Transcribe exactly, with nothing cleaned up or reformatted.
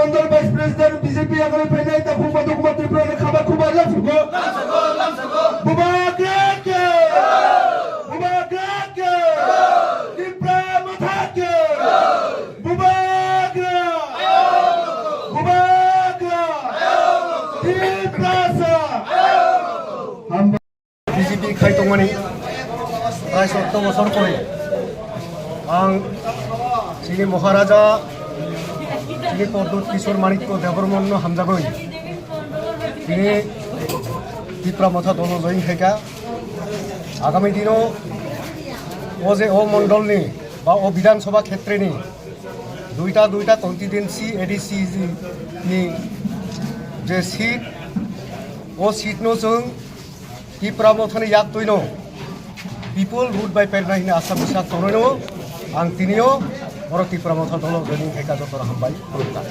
Mandal Vice President B J P agari phainai takhuk bathuk ma Tripura ni khaba khuba lamsukgo. Bubagra ke! Bubagra ke! Tipra Motha ke! Bubagra! Bubagra! Tiprasa! Hambai. B J P khai tongmani prai sotto bosor pore ang chini Maharaja, chini Pradyut Kishore Manikya Debbarmano hamjagwi chini Tipra Motha dolo join khaikha. Agami dino o je o mondolni ba o Bidhan Sabha khetreni duita duita constituency A D C ni je seat, o seat no chwng Tipra Mothani yak twino people vote bai pernai hini asa bwsak tongnai no ang tinio oro Tipra Motha dolo joining khaika jotono hambai khulumkha.